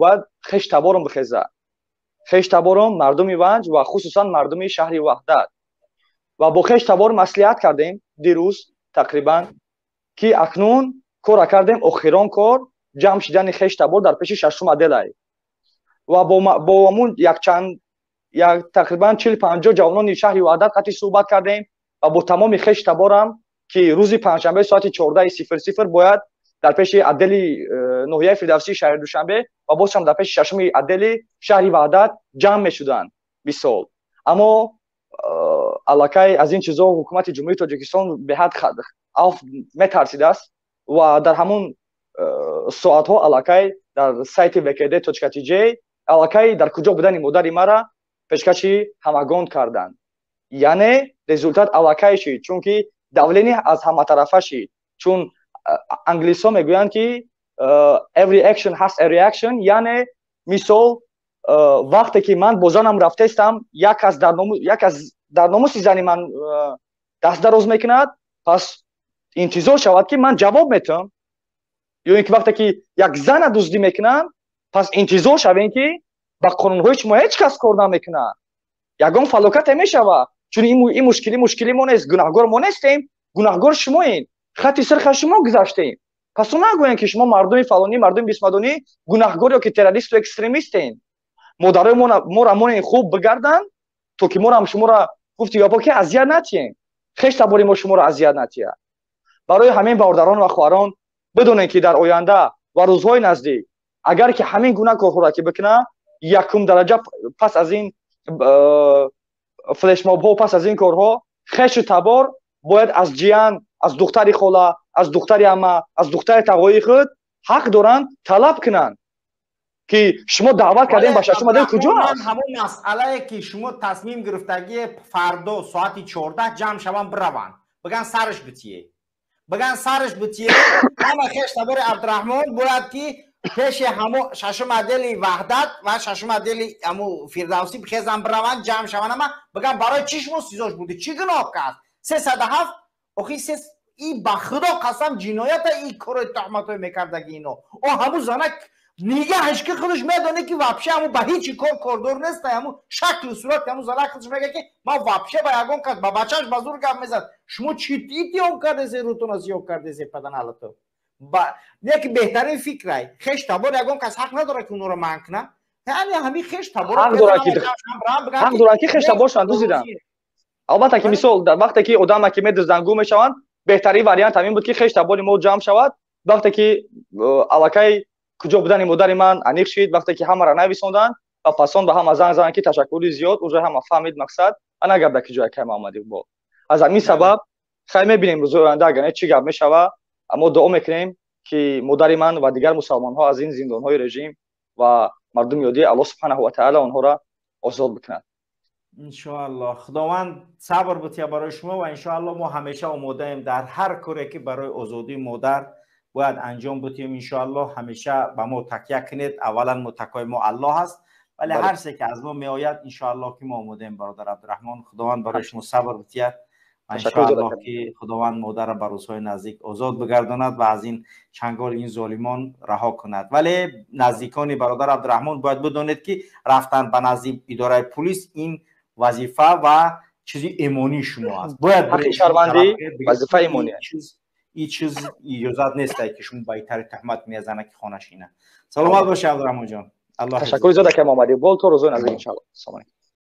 Бояд хеш таборум бихеза, хеш таборум, мардуми Ванҷ ва хусусан мардуми шаҳри Ваҳдат. Ва бо хеш табор маслиҳат кардем дирӯз тақрибан, ки акнун кора кардем. Охирон кор ҷамъ шидани хеш табор дар пеши шашум отделай ва бо ҳамун якчанд, тақрибан 40-50 ҷавонони шаҳри Ваҳдат қатъи суҳбат кардем ва бо тамоми хеш таборам, ки рӯзи панҷшанбе соати 14:00 бояд дар пеши отдели ноҳияи Фирдавсии шаҳри Душанбе ва боз ҳам дар пеши шашуми отдели шаҳри Ваҳдат ҷамъ мешуданд. Мисол, аммо аллакай аз ин чизо ҳукумати Ҷумҳурии Тоҷикистон беҳад аф метарсидааст ва дар ҳамун соатҳо аллакай дар сайти vkd.tj аллакай дар куҷо будани модари мара пешкаши ҳамагон карданд. Яъне результат аллакай шид, чунки давление аз ҳаматарафа шид, чун англисҳо мегӯянд, ки every action has a reaction. Яъне мисол, вақте ки ман бо занам рафтестам, як кас дар номуси зани ман даст дароз мекунад, пас интизор шавад, ки ман ҷавоб метиҳам. Ё ин ки вақте ки як зана дуздӣ мекунанд, пас интизор шавем, ки ба қонунҳои шумо ҳеҷ кас кор намекунад, ягон фалокате мешавад, чун ин мушкилӣ мушкили мо нест, гунаҳгор мо нестем, гунаҳгор шумоем, хати сирха шумо гузаштем. Пас ӯ нагӯянд, ки шумо мардуми фалонӣ, мардуми бисмадонӣ гунаҳгор ё ки террористу экстремистем. Модарои моро монен, хуб бигарданд, то ки морам шуморо гуфти гапо, ки азият натиҳем, хеш табори мо шуморо азият натиҳад. Барои ҳамин, бародарон ва хоҳарон, бидонед, ки дар оянда ва рӯзҳои наздик, агар ки ҳамин гуна корҳоро ки бикунад, якум дараҷа пас аз ин флешмобҳо, пас аз ин корҳо, хешу табор бояд аз ҷиян, аз духтари хола, аз духтари амма, аз духтари тағои худ ҳақ доранд талаб кунанд, ки шумо даъват кардем ба шашум отдел, куҷо аст? Ҳамон масъалае, ки шумо тасмим гирифтагӣ, фардо соати 14 ҷамъ шаванд, бираванд, биган сараш битие, биган сараш битие. Ҳама хеш табори Абдураҳмон бояд ки пеши ҳамо шашум отдели Ваҳдат ва шашум отдели ҳамо Фирдавсӣ бихезан, бираванд, ҷамъ шаванд ҳама, биган: барои чӣ шумо сизош будӣ, чӣ гуноҳ кард? 307 охи се и ба худо қасам, ҷиноята и корои таҳматҳое мекардаги ино. О ҳамун занак нигаҳаш, ки худаш медоне, ки вообще ҳамун ба ҳечи кор кордор нест. Ҳамун шаклу сурати ҳамун занак худаш мега, ки ман вообще ба ягон кас, ба бачааш ба зур гап мезад. Шумо чӣ иттиҳом кардесе, рӯтона сиёҳ кардесе, паданалато? Яки беҳтарин фикрай, хеш табор ягон кас ҳақ надорад, ки онро манъ кунад. Яъне ҳамин хеш табор ҳақ дорад, ки хеш таборшон дуздидан. Албатта, ки мисол, вақте ки одама ки медузданд, гум мешаванд, беҳтарин вариант ҳамин буд, ки хеш табори мо ҷамъ шавад. Вақте ки аллакай куҷо будани модари ман аниқ шид, вақте ки ҳамаро нависонданд ва пасон ба ҳама занг заданд, ки ташаккури зиёд, уже ҳама фаҳмид мақсад ана гапда, ки ҷоя кай Муҳаммад Иқбол. Аз ҳамин сабаб хай мебинем рӯзои оянда, агар не, чӣ гап мешава. Аммо дуо мекунем, ки модари ман ва дигар мусалмонҳо аз ин зиндонҳои режим ва мардуми оддӣ Аллоҳ субҳанаҳу ва таъала онҳоро озод бикунад. Иншоаллоҳ, Худованд сабр бутия барои шумо ва иншоаллоҳ мо ҳамеша омодаем дар ҳар коре, ки барои озодии модар бояд анҷом бутием. Иншоаллоҳ, ҳамеша ба мо такя кунед. Аввалан мутаккои мо Аллоҳ аст, вале ҳар се ки аз мо меояд, иншоаллоҳ, ки мо омодаем. Бародар Абдураҳмон, Худованд барои шумо сабр бутият ва иншоаллоҳ, ки Худованд модарро ба рӯзҳои наздик озод бигардонад ва аз ин чанголи ин золимон раҳо кунад. Вале наздикони бародар Абдураҳмон бояд бидонед, ки рафтан ба назди идораи пулис ин вазифа ва чизи эмонии шумо аст. Бояд шаҳрвандӣ вазифаи эмонӣ. Ин чиз иҷозат нестае, ки шумо ба итари туҳмат мезана, ки хонашина. Саломат бошед, Абдураҳмонҷон. Ташаккури зиёд, ака Муҳаммад Иқбол. То рӯзои наздик, иншоаллоҳ. Салом алейкум.